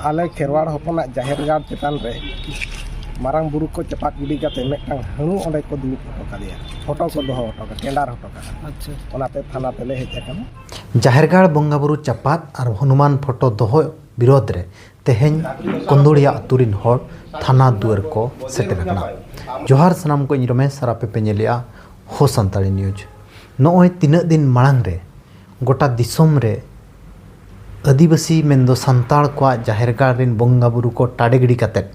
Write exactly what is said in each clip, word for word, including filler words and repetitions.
ᱟᱞᱮ ᱠᱷᱮᱨᱣᱟᱲ ᱦᱚᱯᱚᱱᱟᱜ ᱡᱟᱦᱮᱨ ᱜᱟᱲ ᱪᱮᱛᱟᱱ ᱨᱮ ᱢᱟᱨᱟᱝ ᱵᱩᱨᱩ ᱠᱚ ᱪᱟᱯᱟᱫ ᱜᱤᱰᱤ ᱠᱟᱛᱮ ᱢᱤᱫᱴᱟᱝ ᱦᱟᱹᱬᱩ ᱚᱸᱰᱮ ᱠᱚ ᱫᱩᱲᱩᱵ ᱦᱚᱴᱚ ᱠᱟᱫᱮᱭᱟ, ᱯᱷᱳᱴᱳ ᱠᱚ ᱫᱚᱦᱚ ᱦᱚᱴᱚ ᱠᱟᱫᱟ, ᱴᱮᱸᱰᱟᱨ ᱦᱚᱴᱚ ᱠᱟᱫᱟ᱾ ᱟᱪᱪᱷᱟ᱾ ᱚᱱᱟᱛᱮ ᱛᱷᱟᱱᱟ ᱛᱮᱞᱮ ᱦᱮᱡ ᱟᱠᱟᱱᱟ᱾ ᱡᱟᱦᱮᱨ ᱜᱟᱲ ᱵᱚᱸᱜᱟ ᱵᱩᱨᱩ ᱪᱟᱯᱟᱫ ᱟᱨ ᱦᱚᱱᱩᱢᱟᱱ ᱯᱷᱳᱴᱳ ᱫᱚᱦᱚ ᱵᱤᱨᱳᱫᱷ ᱨᱮ ᱛᱮᱦᱮᱧ ᱠᱚᱱᱫᱚᱲᱤᱭᱟ ᱟᱹᱛᱩ ᱨᱤᱱ ᱦᱚᱲ ᱛᱷᱟᱱᱟ ᱫᱩᱣᱟᱹᱨ ᱠᱚ ᱥᱮᱴᱮᱨ ᱟᱠᱟᱱᱟ᱾ ᱡᱚᱦᱟᱨ ᱥᱟᱱᱟᱢ ᱠᱚ, ᱤᱧ ᱨᱚᱢᱮᱥ ᱟᱨ ᱟᱯᱮ ᱯᱮ ᱧᱮᱞᱮᱜᱼᱟ ᱦᱳ ᱥᱟᱱᱛᱟᱲᱤ ᱱᱤᱭᱩᱡᱽ᱾ ᱱᱚᱜᱼᱚᱭ ᱛᱤᱱᱟᱹᱜ ᱫᱤᱱ ᱢᱟᱲᱟᱝ ᱨᱮ ᱜᱚᱴᱟ ᱫᱤᱥᱚᱢ ᱨᱮ ᱟᱹᱫᱤᱵᱟᱹᱥᱤ ᱢᱮᱱᱫᱚ ᱥᱟᱱᱛᱟᱲ ᱠᱚᱣᱟᱜ ᱡᱟᱦᱮᱨ ᱜᱟᱲ ᱨᱤᱱ ᱵᱚᱸᱜᱟ ᱵᱩᱨᱩ ᱠᱚ ᱴᱟᱰᱮ ᱜᱤᱰᱤ ᱠᱟᱛᱮᱫ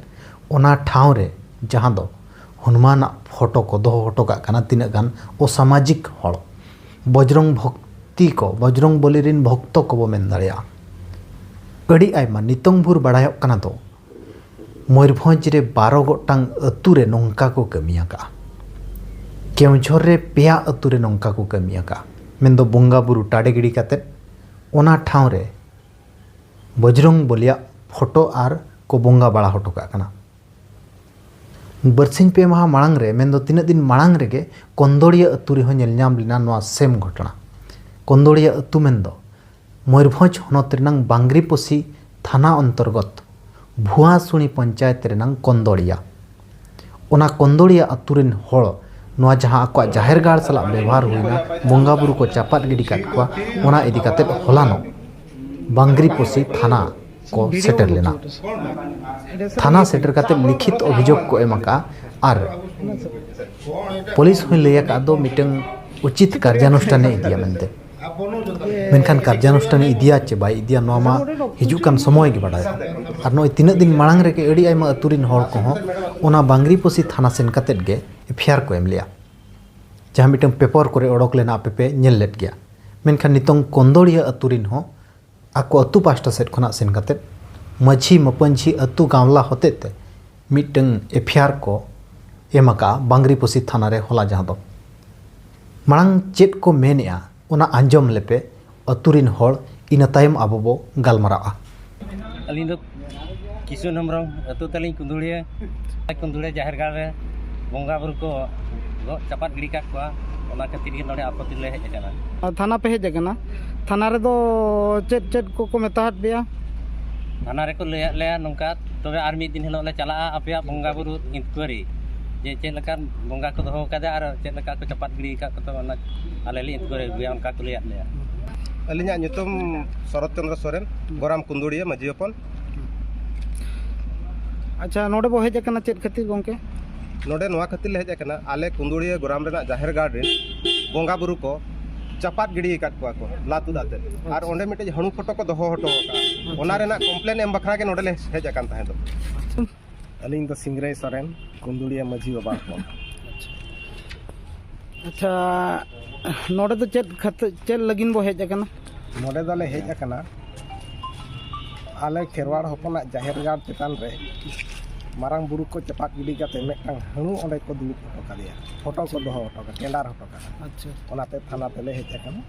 ᱚᱱᱟ ᱴᱷᱟᱶ ᱨᱮ ᱡᱟᱦᱟᱸ ᱫᱚ ᱦᱚᱱᱩᱢᱟᱱᱟᱜ ᱯᱷᱳᱴᱳ ᱠᱚ ᱫᱚᱦᱚ ᱦᱚᱴᱚ ᱠᱟᱜ ᱠᱟᱱᱟ ᱛᱤᱱᱟᱹᱜ ᱜᱟᱱ ᱚᱥᱟᱢᱟᱡᱤᱠ ᱦᱚᱲ, ᱵᱚᱡᱽᱨᱚᱝ ᱵᱷᱚᱠᱛᱤ ᱠᱚ, ᱵᱚᱡᱽᱨᱚᱝ ᱵᱚᱞᱤ ᱨᱤᱱ ᱵᱷᱚᱠᱛᱚ ᱠᱚᱵᱚ ᱢᱮᱱ ᱫᱟᱲᱮᱭᱟᱜᱼᱟ᱾ ᱟᱹᱰᱤ ᱟᱭᱢᱟ ᱱᱤᱛᱚᱝ ᱵᱷᱳᱨ ᱵᱟᱲᱟᱭᱚᱜ ᱠᱟᱱᱟ ᱫᱚ ᱢᱚᱭᱩᱨᱵᱷᱚᱸᱡᱽ ᱨᱮ ᱵᱟᱨᱚ ᱜᱚᱴᱟᱝ ᱟᱹᱛᱩ ᱨᱮ ᱱᱚᱝᱠᱟ ᱠᱚ ᱠᱟᱹᱢᱤ ᱟᱠᱟᱫᱼᱟ᱾ ᱠᱮᱣᱡᱷᱚᱨ ᱨᱮ ᱯᱮᱭᱟ ᱟᱹᱛᱩ ᱨᱮ ᱱᱚᱝᱠᱟ ᱠᱚ ᱠᱟᱹᱢᱤ ᱟᱠᱟᱫᱼᱟ, ᱢᱮᱱᱫᱚ ᱵᱚᱸᱜᱟ ᱵᱩᱨᱩ ᱴᱟᱰᱮ ᱜᱤᱰᱤ ᱠᱟᱛᱮᱫ ᱚᱱᱟ ᱴᱷᱟᱶ ᱨᱮ ᱵᱚᱡᱽᱨᱚᱝ ᱵᱚᱞᱤᱭᱟᱜ ᱯᱷᱳᱴᱳ ᱟᱨ ᱠᱚ ᱵᱚᱸᱜᱟ ᱵᱟᱲᱟ ᱦᱚᱴᱚ ᱠᱟᱜ ᱠᱟᱱᱟ᱾ ᱵᱟᱨᱥᱤᱧ ᱯᱮ ᱢᱟᱦᱟ ᱢᱟᱲᱟᱝ ᱨᱮ, ᱢᱮᱱᱫᱚ ᱛᱤᱱᱟᱹᱜ ᱫᱤᱱ ᱢᱟᱲᱟᱝ ᱨᱮᱜᱮ ᱠᱚᱱᱫᱚᱲᱤᱭᱟᱹ ᱟᱹᱛᱩ ᱨᱮᱦᱚᱸ ᱧᱮᱞ ᱧᱟᱢ ᱞᱮᱱᱟ ᱱᱚᱣᱟ ᱥᱮᱢ ᱜᱷᱚᱴᱚᱱᱟ᱾ ᱠᱚᱱᱫᱚᱲᱤᱭᱟᱹ ᱟᱹᱛᱩ ᱢᱮᱱᱫᱚ ᱢᱚᱭᱩᱨᱵᱷᱚᱸᱡᱽ ᱦᱚᱱᱚᱛ ᱨᱮᱱᱟᱝ ᱵᱟᱝᱜᱽᱨᱤᱯᱚᱥᱤ ᱛᱷᱟᱱᱟ ᱚᱱᱛᱚᱨᱜᱚᱛ ᱵᱷᱩᱣᱟᱥᱩᱱᱤ ᱯᱚᱧᱪᱟᱭᱮᱛ ᱨᱮᱱᱟᱝ ᱠᱚᱱᱫᱚᱲᱤᱭᱟ᱾ ᱚᱱᱟ ᱠᱚᱱᱫᱚᱲᱤᱭᱟ ᱟᱹᱛᱩ ᱨᱮᱱ ᱦᱚᱲ ᱱᱚᱣᱟ ᱡᱟᱦᱟᱸ ᱟᱠᱚᱣᱟᱜ ᱡᱟᱦᱮᱨ ᱜᱟᱲ ᱥᱟᱞᱟᱜ ᱵᱮᱵᱚᱦᱟᱨ ᱦᱩᱭᱱᱟ, ᱵᱚᱸᱜᱟ ᱵᱩᱨᱩ ᱠᱚ ᱪᱟᱯᱟᱫ ᱜᱤᱰᱤ ᱠᱟᱫ ᱠᱚᱣᱟ, ᱚᱱᱟ ᱤᱫᱤ ᱠᱟᱛᱮᱫ ᱦᱚᱞᱟᱱᱚᱜ ᱵᱟᱝᱜᱽᱨᱤᱯᱚᱥᱤ ᱛᱷᱟᱱᱟ ᱠᱚ ᱥᱮᱴᱮᱨ ᱞᱮᱱᱟ᱾ ᱛᱷᱟᱱᱟ ᱥᱮᱴᱮᱨ ᱠᱟᱛᱮᱫ ᱞᱤᱠᱷᱤᱛ ᱚᱵᱷᱤᱡᱳᱜᱽ ᱠᱚ ᱮᱢ ᱟᱠᱟᱫᱼᱟ ᱟᱨ ᱯᱩᱞᱤᱥ ᱦᱚᱸᱭ ᱞᱟᱹᱭ ᱟᱠᱟᱫ ᱫᱚ ᱢᱤᱫᱴᱟᱝ ᱩᱪᱤᱛ ᱠᱟᱨᱡᱟᱱᱩᱥᱴᱷᱟᱱᱮ ᱤᱫᱤᱭᱟ ᱢᱮᱱᱛᱮ᱾ ᱢᱮᱱᱠᱷᱟᱱ ᱠᱟᱨᱡᱟᱱᱩᱥᱴᱷᱟᱱᱮ ᱤᱫᱤᱭᱟ ᱪᱮ ᱵᱟᱭ ᱤᱫᱤᱭᱟ, ᱱᱚᱣᱟ ᱢᱟ ᱦᱤᱡᱩᱜ ᱠᱟᱱ ᱥᱚᱢᱚᱭ ᱜᱮ ᱵᱟᱰᱟᱭᱚᱜᱼᱟ᱾ ᱟᱨ ᱱᱚᱜᱼᱚᱭ ᱛᱤᱱᱟᱹᱜ ᱫᱤᱱ ᱢᱟᱲᱟᱝ ᱨᱮᱜᱮ ᱟᱹᱰᱤ ᱟᱭᱢᱟ ᱟᱹᱛᱩ ᱨᱤᱱ ᱦᱚᱲ ᱠᱚᱦᱚᱸ ᱚᱱᱟ ᱵᱟᱝᱜᱽᱨᱤᱯᱚᱥᱤ ᱛᱷᱟᱱᱟ ᱥᱮᱱ ᱠᱟᱛᱮᱫ ᱜᱮ ᱮᱯᱷ ᱟᱭ ᱟᱨ ᱠᱚ ᱮᱢ ᱞᱮᱜᱼᱟ, ᱡᱟᱦᱟᱸ ᱢᱤᱫᱴᱟᱝ ᱯᱮᱯᱟᱨ ᱠᱚᱨᱮ ᱚᱰᱚᱠ ᱞᱮᱱᱟ, ᱟᱯᱮ ᱯᱮ ᱧᱮᱞ ᱞᱮᱫ ᱜᱮᱭᱟ᱾ ᱢᱮᱱᱠᱷᱟᱱ ᱱᱤᱛᱚᱝ ᱠᱚᱱᱫᱚᱲᱤᱭᱟᱹ ᱟᱹᱛᱩ ᱨᱤᱱ ᱦᱚᱸ ᱟᱠᱚ ᱟᱹᱛᱩ ᱯᱟᱥᱴᱟ ᱥᱮᱫ ᱠᱷᱚᱱᱟᱜ ᱥᱮᱱ ᱠᱟᱛᱮᱫ ᱢᱟᱹᱡᱷᱤ ᱢᱟᱯᱟᱹᱡᱷᱤ ᱟᱹᱛᱩ ᱜᱟᱶᱞᱟ ᱦᱚᱛᱮᱡ ᱛᱮ ᱢᱤᱫᱴᱟᱝ ᱮᱯᱷ ᱟᱭ ᱟᱨ ᱠᱚ ᱮᱢ ᱟᱠᱟᱫᱼᱟ ᱵᱟᱝᱜᱽᱨᱤᱯᱚᱥᱤ ᱛᱷᱟᱱᱟ ᱨᱮ ᱦᱚᱞᱟ, ᱡᱟᱦᱟᱸ ᱫᱚ ᱢᱟᱲᱟᱝ ᱪᱮᱫ ᱠᱚ ᱢᱮᱱᱮᱜᱼᱟ ᱚᱱᱟ ᱟᱸᱡᱚᱢ ᱞᱮᱯᱮ ᱟᱹᱛᱩ ᱨᱤᱱ ᱦᱚᱲ, ᱤᱱᱟᱹ ᱛᱟᱭᱚᱢ ᱟᱵᱚ ᱵᱚ ᱜᱟᱞᱢᱟᱨᱟᱜᱼᱟ᱾ ᱟᱹᱞᱤᱧ ᱫᱚ ᱠᱤᱥᱩᱱ ᱦᱮᱢᱵᱨᱚᱢ, ᱟᱹᱛᱩ ᱛᱟᱹᱞᱤᱧ ᱠᱩᱸᱫᱩᱲᱤᱭᱟᱹ᱾ ᱠᱩᱸᱫᱩᱲᱤᱭᱟᱹ ᱡᱟᱦᱮᱨ ᱜᱟᱲ ᱨᱮ ᱵᱚᱸᱜᱟ ᱵᱩᱨᱩ ᱠᱚ ᱜᱚᱜ ᱪᱟᱯᱟᱫ ᱜᱤᱰᱤ ᱠᱟᱜ ᱠᱚᱣᱟ, ᱚᱱᱟ ᱠᱷᱟᱹᱛᱤᱨ ᱜᱮ ᱱᱚᱰᱮ ᱟᱯᱚᱛᱤ ᱞᱮ ᱦᱮᱡ ᱟᱠᱟᱱᱟ᱾ ᱟᱨ ᱛᱷᱟᱱᱟ ᱯᱮ ᱦᱮᱡ ᱟᱠᱟᱱᱟ, ᱛᱷᱟᱱᱟ ᱨᱮᱫᱚ ᱪᱮᱫ ᱪᱮᱫ ᱠᱚᱠᱚ ᱢᱮᱛᱟᱫ ᱯᱮᱭᱟ? ᱛᱷᱟᱱᱟ ᱨᱮᱠᱚ ᱞᱟᱹᱭᱟᱫ ᱞᱮᱭᱟ ᱱᱚᱝᱠᱟ, ᱛᱚᱵᱮ ᱟᱨ ᱢᱤᱫ ᱫᱤᱱ ᱦᱤᱞᱳᱜ ᱞᱮ ᱪᱟᱞᱟᱜᱼᱟ ᱟᱯᱮᱭᱟᱜ ᱵᱚᱸᱜᱟ ᱵᱩᱨᱩ ᱤᱱᱠᱩᱭᱟᱨᱤ, ᱡᱮ ᱪᱮᱫ ᱞᱮᱠᱟ ᱵᱚᱸᱜᱟ ᱠᱚ ᱫᱚᱦᱚ ᱟᱠᱟᱫᱟ ᱟᱨ ᱪᱮᱫ ᱞᱮᱠᱟ ᱠᱚ ᱪᱟᱯᱟᱫ ᱜᱤᱰᱤ ᱟᱠᱟᱫ ᱠᱚ, ᱛᱚᱵᱮ ᱚᱱᱟ ᱟᱞᱮ ᱞᱮ ᱤᱱᱠᱩᱭᱟᱨᱤ ᱟᱹᱜᱩᱭᱟ, ᱚᱱᱠᱟ ᱠᱚ ᱞᱟᱹᱭᱟᱫ ᱞᱮᱭᱟ᱾ ᱟᱹᱞᱤᱧᱟᱜ ᱧᱩᱛᱩᱢ ᱥᱚᱨᱚᱛ ᱪᱚᱱᱫᱨᱚ ᱥᱚᱨᱮᱱ, ᱜᱚᱨᱟᱢ ᱠᱩᱱᱫᱩᱲᱤᱭᱟᱹ ᱢᱟᱹᱡᱷᱤ ᱦᱚᱯᱚᱱ᱾ ᱟᱪᱪᱷᱟ, ᱱᱚᱰᱮ ᱵᱚ ᱦᱮᱡ ᱟᱠᱟᱱᱟ ᱪᱮᱫ ᱠᱷᱟᱹᱛᱤᱨ ᱜᱚᱢᱠᱮ? ᱱᱚᱰᱮ ᱱᱚᱣᱟ ᱠᱷᱟᱹᱛᱤᱨ ᱞᱮ ᱦᱮᱡ ᱟᱠᱟᱱᱟ, ᱟᱞᱮ ᱠᱩᱱᱫᱩᱲᱤᱭᱟᱹ ᱜᱚᱨᱟᱢ ᱨᱮᱱᱟᱜ ᱡᱟᱦᱮᱨ ᱜᱟᱲ ᱨᱮ ᱵᱚᱸᱜᱟ ᱵᱩᱨᱩ ᱠᱚ ᱪᱟᱯᱟᱫ ᱜᱤᱰᱤ ᱟᱠᱟᱫ ᱠᱚᱣᱟ ᱠᱚ ᱞᱟ ᱛᱩᱫ ᱟᱛᱮ, ᱟᱨ ᱚᱸᱰᱮ ᱢᱤᱫᱴᱮᱡ ᱦᱟᱹᱬᱩ ᱯᱷᱳᱴᱳ ᱠᱚ ᱫᱚᱦᱚ ᱦᱚᱴᱚ ᱟᱠᱟᱫᱼᱟ᱾ ᱚᱱᱟ ᱨᱮᱱᱟᱜ ᱠᱚᱢᱯᱞᱮᱱ ᱮᱢ ᱵᱟᱠᱷᱨᱟ ᱜᱮ ᱱᱚᱰᱮ ᱞᱮ ᱦᱮᱡ ᱟᱠᱟᱱ ᱛᱟᱦᱮᱸ ᱫᱚ᱾ ᱟᱹᱞᱤᱧ ᱫᱚ ᱥᱤᱝᱨᱟᱹᱭ ᱥᱚᱨᱮᱱ, ᱠᱩᱱᱫᱩᱲᱤᱭᱟᱹ ᱢᱟᱹᱡᱷᱤ ᱵᱟᱵᱟ ᱦᱚᱯᱚᱱ᱾ ᱟᱪᱪᱷᱟ, ᱱᱚᱰᱮ ᱫᱚ ᱪᱮᱫ ᱠᱷᱟᱹᱛᱤᱨ, ᱪᱮᱫ ᱞᱟᱹᱜᱤᱫ ᱵᱚ ᱦᱮᱡ ᱟᱠᱟᱱᱟ? ᱱᱚᱰᱮ ᱫᱚᱞᱮ ᱦᱮᱡ ᱟᱠᱟᱱᱟ, ᱟᱞᱮ ᱠᱷᱮᱨᱣᱟᱲ ᱦᱚᱯᱚᱱᱟᱜ ᱡᱟᱦᱮᱨ ᱜᱟᱲ ᱪᱮᱛᱟᱱ ᱨᱮ ᱢᱟᱨᱟᱝ ᱵᱩᱨᱩ ᱠᱚ ᱪᱟᱯᱟᱫ ᱜᱤᱰᱤ ᱠᱟᱛᱮ ᱢᱤᱫᱴᱟᱝ ᱦᱟᱹᱬᱩ ᱚᱸᱰᱮ ᱠᱚ ᱫᱩᱲᱩᱵ ᱦᱚᱴᱚ ᱠᱟᱫᱮᱭᱟ, ᱯᱷᱳᱴᱳ ᱠᱚ ᱫᱚᱦᱚ ᱦᱚᱴᱚ ᱠᱟᱫᱟ, ᱴᱮᱸᱰᱟᱨ ᱦᱚᱴᱚ ᱠᱟᱫᱟ᱾ ᱟᱪᱪᱷᱟ᱾ ᱚᱱᱟᱛᱮ ᱛᱷᱟᱱᱟ ᱛᱮᱞᱮ ᱦᱮᱡ ᱟᱠᱟᱱᱟ,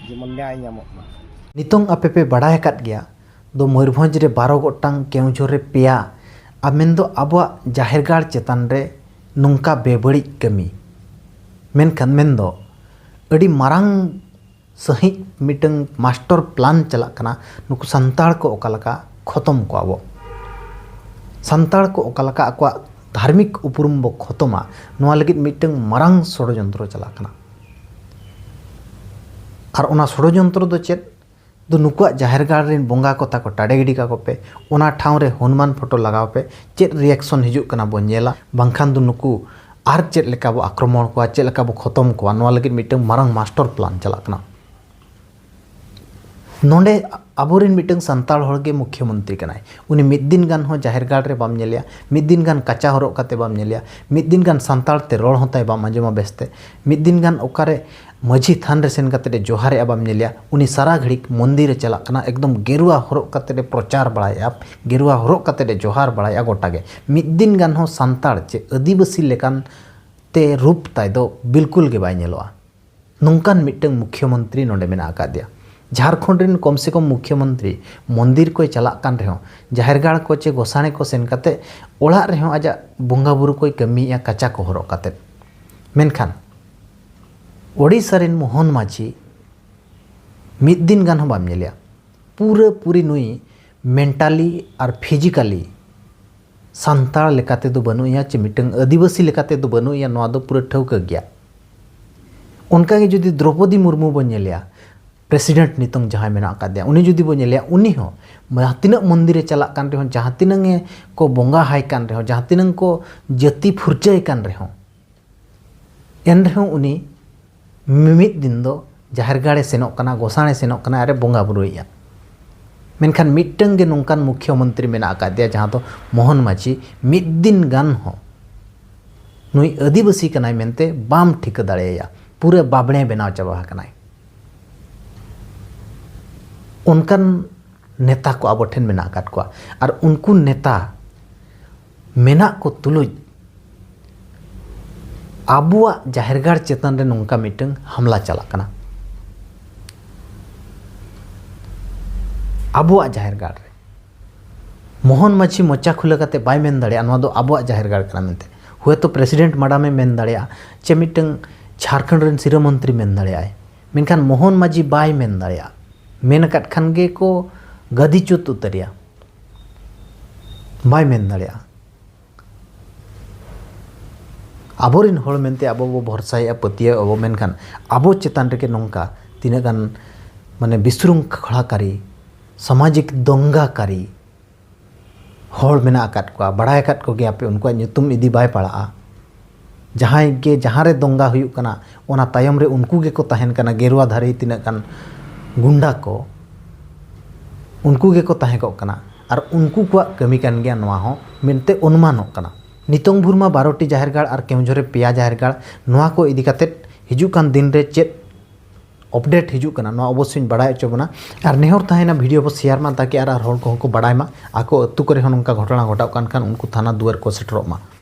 ᱡᱮᱢᱚᱱ ᱱᱮᱭᱟᱭ ᱧᱟᱢᱚᱜ ᱢᱟ᱾ ᱱᱤᱛᱚᱝ ᱟᱯᱮ ᱯᱮ ᱵᱟᱲᱟᱭ ᱟᱠᱟᱫ ᱜᱮᱭᱟ ᱫᱚ ᱢᱚᱭᱩᱨᱵᱷᱚᱸᱡᱽ ᱨᱮ ᱵᱟᱨᱚ ᱜᱚᱴᱟᱝ, ᱠᱮᱣᱚᱱᱡᱷᱚᱨ ᱨᱮ ᱯᱮᱭᱟ, ᱟᱨ ᱢᱮᱱᱫᱚ ᱟᱵᱚᱣᱟᱜ ᱡᱟᱦᱮᱨ ᱜᱟᱲ ᱪᱮᱛᱟᱱ ᱨᱮ ᱱᱚᱝᱠᱟ ᱵᱮᱵᱟᱹᱲᱤᱡ ᱠᱟᱹᱢᱤ᱾ ᱢᱮᱱᱠᱷᱟᱱ ᱢᱮᱱᱫᱚ ᱟᱹᱰᱤ ᱢᱟᱨᱟᱝ ᱥᱟᱹᱦᱤᱡ ᱢᱤᱫᱴᱟᱝ ᱢᱟᱥᱴᱟᱨ ᱯᱞᱟᱱ ᱪᱟᱞᱟᱜ ᱠᱟᱱᱟ, ᱱᱩᱠᱩ ᱥᱟᱱᱛᱟᱲ ᱠᱚ ᱚᱠᱟ ᱞᱮᱠᱟ ᱠᱷᱚᱛᱚᱢ ᱠᱚᱣᱟ ᱵᱚ, ᱥᱟᱱᱛᱟᱲ ᱠᱚ ᱚᱠᱟ ᱞᱮᱠᱟ ᱟᱠᱚᱣᱟᱜ ᱫᱷᱟᱨᱢᱤᱠ ᱩᱯᱨᱩᱢ ᱵᱚ ᱠᱷᱚᱛᱚᱢᱟ, ᱱᱚᱣᱟ ᱞᱟᱹᱜᱤᱫ ᱢᱤᱫᱴᱟᱝ ᱢᱟᱨᱟᱝ ᱥᱚᱲᱚᱡᱚᱱᱛᱨᱚ ᱪᱟᱞᱟᱜ ᱠᱟᱱᱟ᱾ ᱟᱨ ᱚᱱᱟ ᱥᱚᱲᱚᱡᱚᱱᱛᱨᱚ ᱫᱚ ᱪᱮᱫ? ᱫᱚ ᱱᱩᱠᱩᱣᱟᱜ ᱡᱟᱦᱮᱨ ᱜᱟᱲ ᱨᱮᱱ ᱵᱚᱸᱜᱟ ᱠᱚ ᱛᱟᱠᱚ ᱴᱟᱰᱮ ᱜᱤᱰᱤ ᱠᱟᱠᱚ ᱯᱮ, ᱚᱱᱟ ᱴᱷᱟᱶ ᱨᱮ ᱦᱚᱱᱩᱢᱟᱱ ᱯᱷᱳᱴᱳ ᱞᱟᱜᱟᱣ ᱯᱮ, ᱪᱮᱫ ᱨᱤᱭᱮᱠᱥᱚᱱ ᱦᱤᱡᱩᱜ ᱠᱟᱱᱟ ᱵᱚᱱ ᱧᱮᱞᱟ, ᱵᱟᱝᱠᱷᱟᱱ ᱫᱚ ᱱᱩᱠᱩ ᱟᱨ ᱪᱮᱫ ᱞᱮᱠᱟ ᱵᱚ ᱟᱠᱨᱚᱢᱚᱬ ᱠᱚᱣᱟ, ᱪᱮᱫ ᱞᱮᱠᱟ ᱵᱚ ᱠᱷᱚᱛᱚᱢ ᱠᱚᱣᱟ, ᱱᱚᱣᱟ ᱞᱟᱹᱜᱤᱫ ᱢᱤᱫᱴᱟᱝ ᱢᱟᱨᱟᱝ ᱢᱟᱥᱴᱟᱨ ᱯᱞᱟᱱ ᱪᱟᱞᱟᱜ ᱠᱟᱱᱟ᱾ ᱱᱚᱰᱮ ᱟᱵᱚᱨᱮᱱ ᱢᱤᱫᱴᱟᱝ ᱥᱟᱱᱛᱟᱲ ᱦᱚᱲ ᱜᱮ ᱢᱩᱠᱷᱭᱚ ᱢᱚᱱᱛᱨᱤ ᱠᱟᱱᱟᱭ, ᱩᱱᱤ ᱢᱤᱫ ᱫᱤᱱ ᱜᱟᱱ ᱦᱚᱸ ᱡᱟᱦᱮᱨ ᱜᱟᱲ ᱨᱮ ᱵᱟᱢ ᱧᱮᱞᱮᱭᱟ, ᱢᱤᱫ ᱫᱤᱱ ᱜᱟᱱ ᱠᱟᱪᱟ ᱦᱚᱨᱚᱜ ᱠᱟᱛᱮ ᱵᱟᱢ ᱧᱮᱞᱮᱭᱟ, ᱢᱤᱫ ᱫᱤᱱ ᱜᱟᱱ ᱥᱟᱱᱛᱟᱲ ᱛᱮ ᱨᱚᱲ ᱦᱚᱸ ᱛᱟᱭ ᱵᱟᱢ ᱟᱸᱡᱚᱢᱟ ᱵᱮᱥᱛᱮ, ᱢᱤᱫ ᱫᱤᱱ ᱜᱟᱱ ᱚᱠᱟᱨᱮ ᱢᱟᱹᱡᱷᱤ ᱛᱷᱟᱱ ᱨᱮ ᱥᱮᱱ ᱠᱟᱛᱮ ᱮ ᱡᱚᱦᱟᱨᱮᱜᱼᱟ ᱵᱟᱢ ᱧᱮᱞᱮᱭᱟ, ᱩᱱᱤ ᱥᱟᱨᱟ ᱜᱷᱟᱹᱲᱤᱡ ᱢᱚᱱᱫᱤᱨ ᱮ ᱪᱟᱞᱟᱜ ᱠᱟᱱᱟ, ᱮᱠᱫᱚᱢ ᱜᱮᱨᱩᱣᱟ ᱦᱚᱨᱚᱜ ᱠᱟᱛᱮ ᱮ ᱯᱨᱚᱪᱟᱨ ᱵᱟᱲᱟᱭᱮᱜᱼᱟ, ᱜᱮᱨᱩᱣᱟ ᱦᱚᱨᱚᱜ ᱠᱟᱛᱮ ᱮ ᱡᱚᱦᱟᱨ ᱵᱟᱲᱟᱭᱮᱜᱼᱟ ᱜᱚᱴᱟ ᱜᱮ᱾ ᱢᱤᱫ ᱫᱤᱱ ᱜᱟᱱ ᱦᱚᱸ ᱥᱟᱱᱛᱟᱲ ᱪᱮ ᱟᱹᱫᱤᱵᱟᱹᱥᱤ ᱞᱮᱠᱟᱱ ᱛᱮ ᱨᱩᱯ ᱛᱟᱭ ᱫᱚ ᱵᱤᱞᱠᱩᱞ ᱜᱮ ᱵᱟᱭ ᱧᱮᱞᱚᱜᱼᱟ᱾ ᱱᱚᱝᱠᱟᱱ ᱢᱤᱫᱴᱟᱝ ᱢᱩᱠᱷᱭᱚ ᱢᱚᱱᱛᱨᱤ ᱱᱚᱰᱮ ᱢᱮᱱᱟᱜ ᱟᱠᱟᱫᱮᱭᱟ᱾ ᱡᱷᱟᱲᱠᱷᱚᱸᱰ ᱨᱮᱱ ᱠᱚᱢ ᱥᱮ ᱠᱚᱢ ᱢᱩᱠᱷᱭᱚ ᱢᱚᱱᱛᱨᱤ ᱢᱚᱱᱫᱤᱨ ᱠᱚᱭ ᱪᱟᱞᱟᱜ ᱠᱟᱱ ᱨᱮᱦᱚᱸ, ᱡᱟᱦᱮᱨ ᱜᱟᱲ ᱠᱚ ᱪᱮ ᱜᱚᱥᱟᱬᱮ ᱠᱚ ᱥᱮᱱ ᱠᱟᱛᱮ ᱚᱲᱟᱜ ᱨᱮᱦᱚᱸ ᱟᱡᱟᱜ ᱵᱚᱸᱜᱟ ᱵᱩᱨᱩ ᱠᱚᱭ ᱠᱟᱹᱢᱤᱭᱮᱜᱼᱟ ᱠᱟᱪᱟ ᱠᱚ ᱦᱚᱨᱚᱜ ᱠᱟᱛᱮ᱾ ᱢᱮᱱᱠᱷᱟᱱ ᱳᱰᱤᱥᱟ ᱨᱮᱱ ᱢᱳᱦᱚᱱ ᱢᱟᱹᱡᱷᱤ ᱢᱤᱫ ᱫᱤᱱ ᱜᱟᱱ ᱦᱚᱸ ᱵᱟᱢ ᱧᱮᱞᱮᱭᱟ᱾ ᱯᱩᱨᱟᱹ ᱯᱩᱨᱤ ᱱᱩᱭ ᱢᱮᱱᱴᱟᱞᱤ ᱟᱨ ᱯᱷᱤᱡᱤᱠᱟᱞᱤ ᱥᱟᱱᱛᱟᱲ ᱞᱮᱠᱟᱛᱮ ᱫᱚ ᱵᱟᱹᱱᱩᱜ ᱮᱭᱟ, ᱪᱮ ᱢᱤᱫᱴᱟᱝ ᱟᱹᱫᱤᱵᱟᱹᱥᱤ ᱞᱮᱠᱟᱛᱮ ᱫᱚ ᱵᱟᱹᱱᱩᱜ ᱮᱭᱟ, ᱱᱚᱣᱟ ᱫᱚ ᱯᱩᱨᱟᱹ ᱴᱷᱟᱹᱣᱠᱟᱹ ᱜᱮᱭᱟ᱾ ᱚᱱᱠᱟᱜᱮ ᱡᱩᱫᱤ ᱫᱨᱚᱯᱚᱫᱤ ᱢᱩᱨᱢᱩ ᱵᱚᱱ ᱧᱮᱞᱮᱭᱟ, ᱯᱨᱮᱥᱤᱰᱮᱱᱴ ᱱᱤᱛᱚᱝ ᱡᱟᱦᱟᱸᱭ ᱢᱮᱱᱟᱜ ᱟᱠᱟᱫᱮᱭᱟ, ᱩᱱᱤ ᱡᱩᱫᱤ ᱵᱚᱱ ᱧᱮᱞᱮᱭᱟ, ᱩᱱᱤ ᱦᱚᱸ ᱡᱟᱦᱟᱸ ᱛᱤᱱᱟᱹᱜ ᱢᱚᱱᱫᱤᱨ ᱮ ᱪᱟᱞᱟᱜ ᱠᱟᱱ ᱨᱮᱦᱚᱸ, ᱡᱟᱦᱟᱸ ᱛᱤᱱᱟᱹᱝ ᱮ ᱠᱚ ᱵᱚᱸᱜᱟ ᱦᱟᱭ ᱠᱟᱱ ᱨᱮᱦᱚᱸ, ᱡᱟᱦᱟᱸ ᱛᱤᱱᱟᱹᱝ ᱠᱚ ᱡᱟᱹᱛᱤ ᱯᱷᱩᱨᱪᱟᱹᱭ ᱠᱟᱱ ᱨᱮᱦᱚᱸ, ᱮᱱ ᱨᱮᱦᱚᱸ ᱩᱱᱤ ᱢᱤᱢᱤᱫ ᱫᱤᱱ ᱫᱚ ᱡᱟᱦᱮᱨ ᱜᱟᱲ ᱮ ᱥᱮᱱᱚᱜ ᱠᱟᱱᱟ, ᱜᱚᱸᱥᱟᱲ ᱮ ᱥᱮᱱᱚᱜ ᱠᱟᱱᱟ ᱟᱨ ᱮ ᱵᱚᱸᱜᱟ ᱵᱩᱨᱩᱭᱮᱫᱼᱟ᱾ ᱢᱮᱱᱠᱷᱟᱱ ᱢᱤᱫᱴᱟᱝ ᱜᱮ ᱱᱚᱝᱠᱟᱱ ᱢᱩᱠᱷᱭᱚᱢᱚᱱᱛᱨᱤ ᱢᱮᱱᱟᱜ ᱟᱠᱟᱫᱮᱭᱟ, ᱡᱟᱦᱟᱸ ᱫᱚ ᱢᱳᱦᱚᱱ ᱢᱟᱹᱡᱷᱤ, ᱢᱤᱫ ᱫᱤᱱ ᱜᱟᱱ ᱦᱚᱸ ᱱᱩᱭ ᱟᱹᱫᱤᱵᱟᱹᱥᱤ ᱠᱟᱱᱟᱭ ᱢᱮᱱᱛᱮ ᱵᱟᱢ ᱴᱷᱤᱠᱟᱹ ᱫᱟᱲᱮᱭᱟᱭᱟ, ᱯᱩᱨᱟᱹ ᱵᱟᱵᱽᱲᱮ ᱵᱮᱱᱟᱣ ᱪᱟᱵᱟ ᱟᱠᱟᱱᱟᱭ᱾ ᱚᱱᱠᱟᱱ ᱱᱮᱛᱟ ᱠᱚ ᱟᱵᱚ ᱴᱷᱮᱱ ᱢᱮᱱᱟᱜ ᱟᱠᱟᱫ ᱠᱚᱣᱟ, ᱟᱨ ᱩᱱᱠᱩ ᱱᱮᱛᱟ ᱢᱮᱱᱟᱜ ᱠᱚ ᱛᱩᱞᱩᱡ ᱟᱵᱚᱣᱟᱜ ᱡᱟᱦᱮᱨ ᱜᱟᱲ ᱪᱮᱛᱟᱱ ᱨᱮ ᱱᱚᱝᱠᱟ ᱢᱤᱫᱴᱟᱝ ᱦᱟᱢᱞᱟ ᱪᱟᱞᱟᱜ ᱠᱟᱱᱟ᱾ ᱟᱵᱚᱣᱟᱜ ᱡᱟᱦᱮᱨ ᱜᱟᱲ ᱨᱮ ᱢᱳᱦᱚᱱ ᱢᱟᱹᱡᱷᱤ ᱢᱚᱪᱟ ᱠᱷᱩᱞᱟᱹ ᱠᱟᱛᱮ ᱵᱟᱭ ᱢᱮᱱ ᱫᱟᱲᱮᱭᱟᱜᱼᱟ, "ᱱᱚᱣᱟ ᱫᱚ ᱟᱵᱚᱣᱟᱜ ᱡᱟᱦᱮᱨ ᱜᱟᱲ ᱠᱟᱱᱟ" ᱢᱮᱱᱛᱮ᱾ ᱦᱳᱭᱛᱳ ᱯᱨᱮᱥᱤᱰᱮᱱᱴ ᱢᱟᱰᱟᱢᱮ ᱢᱮᱱ ᱫᱟᱲᱮᱭᱟᱜᱼᱟ, ᱪᱮ ᱢᱤᱫᱴᱟᱝ ᱡᱷᱟᱲᱠᱷᱚᱸᱰ ᱨᱮᱱ ᱥᱤᱨᱟᱹ ᱢᱚᱱᱛᱨᱤ ᱢᱮᱱ ᱫᱟᱲᱮᱭᱟᱜᱼᱟᱭ, ᱢᱮᱱᱠᱷᱟᱱ ᱢᱳᱦᱚᱱ ᱢᱟᱹᱡᱷᱤ ᱵᱟᱭ ᱢᱮᱱ ᱫᱟᱲᱮᱭᱟᱜᱼᱟ᱾ ᱢᱮᱱ ᱟᱠᱟᱫ ᱠᱷᱟᱱ ᱜᱮᱠᱚ ᱜᱟᱹᱫᱤ ᱪᱩᱛ ᱩᱛᱟᱹᱨᱮᱭᱟ, ᱵᱟᱭ ᱢᱮᱱ ᱫᱟᱲᱮᱭᱟᱜᱼᱟ᱾ ᱟᱵᱚᱨᱮᱱ ᱦᱚᱲ ᱢᱮᱱᱛᱮ ᱟᱵᱚ ᱵᱚ ᱵᱷᱚᱨᱥᱟᱭᱮᱫᱼᱟ, ᱯᱟᱹᱛᱭᱟᱹᱣ ᱟᱵᱚ, ᱢᱮᱱᱠᱷᱟᱱ ᱟᱵᱚ ᱪᱮᱛᱟᱱ ᱨᱮᱜᱮ ᱱᱚᱝᱠᱟ ᱛᱤᱱᱟᱹᱜ ᱜᱟᱱ ᱢᱟᱱᱮ ᱵᱤᱥᱨᱩᱝᱠᱷᱟᱲᱟᱠᱟᱨᱤ, ᱥᱟᱢᱟᱡᱤᱠ ᱫᱚᱝᱜᱟᱠᱟᱨᱤ ᱦᱚᱲ ᱢᱮᱱᱟᱜ ᱟᱠᱟᱫ ᱠᱚᱣᱟ, ᱵᱟᱲᱟᱭ ᱟᱠᱟᱫ ᱠᱚᱜᱮᱭᱟᱯᱮ, ᱩᱱᱠᱩᱣᱟᱜ ᱧᱩᱛᱩᱢ ᱤᱫᱤ ᱵᱟᱭ ᱯᱟᱲᱟᱜᱼᱟ᱾ ᱡᱟᱦᱟᱸᱭ ᱜᱮ ᱡᱟᱦᱟᱸ ᱨᱮ ᱫᱚᱝᱜᱟ ᱦᱩᱭᱩᱜ ᱠᱟᱱᱟ, ᱚᱱᱟ ᱛᱟᱭᱚᱢ ᱨᱮ ᱩᱱᱠᱩ ᱜᱮᱠᱚ ᱛᱟᱦᱮᱱ ᱠᱟᱱᱟ, ᱜᱮᱨᱩᱣᱟ ᱫᱷᱟᱨᱮ ᱛᱤᱱᱟᱹᱜ ᱜᱟᱱ ᱜᱩᱱᱰᱟ ᱠᱚ, ᱩᱱᱠᱩ ᱜᱮᱠᱚ ᱛᱟᱦᱮᱸ ᱠᱚᱜ ᱠᱟᱱᱟ᱾ ᱟᱨ ᱩᱱᱠᱩ ᱠᱚᱣᱟᱜ ᱠᱟᱹᱢᱤ ᱠᱟᱱ ᱜᱮᱭᱟ ᱱᱚᱣᱟ ᱦᱚᱸ ᱢᱮᱱᱛᱮ ᱚᱱᱩᱢᱟᱱᱚᱜ ᱠᱟᱱᱟ᱾ ᱱᱤᱛᱚᱝ ᱵᱷᱳᱨ ᱢᱟ ᱵᱟᱨᱚ ᱴᱤ ᱡᱟᱦᱮᱨ ᱜᱟᱲ ᱟᱨ ᱠᱮᱣᱚᱱᱡᱷᱚᱨ ᱨᱮ ᱯᱮᱭᱟ ᱡᱟᱦᱮᱨ ᱜᱟᱲ, ᱱᱚᱣᱟ ᱠᱚ ᱤᱫᱤ ᱠᱟᱛᱮᱫ ᱦᱤᱡᱩᱜ ᱠᱟᱱ ᱫᱤᱱ ᱨᱮ ᱪᱮᱫ ᱟᱯᱰᱮᱴ ᱦᱤᱡᱩᱜ ᱠᱟᱱᱟ, ᱱᱚᱣᱟ ᱚᱵᱚᱥᱥᱳᱧ ᱵᱟᱲᱟᱭ ᱦᱚᱪᱚ ᱵᱚᱱᱟ᱾ ᱟᱨ ᱱᱮᱦᱚᱨ ᱛᱟᱦᱮᱱᱟ, ᱵᱷᱤᱰᱤᱭᱳ ᱵᱚ ᱥᱮᱭᱟᱨ ᱢᱟ, ᱛᱟᱠᱤ ᱟᱨ ᱟᱨ ᱦᱚᱲ ᱠᱚᱦᱚᱸ ᱠᱚ ᱵᱟᱲᱟᱭ ᱢᱟ, ᱟᱠᱚ ᱟᱹᱛᱩ ᱠᱚᱨᱮ ᱦᱚᱸ ᱱᱚᱝᱠᱟ ᱜᱷᱚᱴᱚᱱᱟ ᱜᱷᱚᱴᱟᱜ ᱠᱟᱱ ᱠᱷᱟᱱ ᱩᱱᱠᱩ ᱛᱷᱟᱱᱟ ᱫᱩᱣᱟᱹᱨ ᱠᱚ ᱥᱮᱴᱮᱨᱚᱜ ᱢᱟ᱾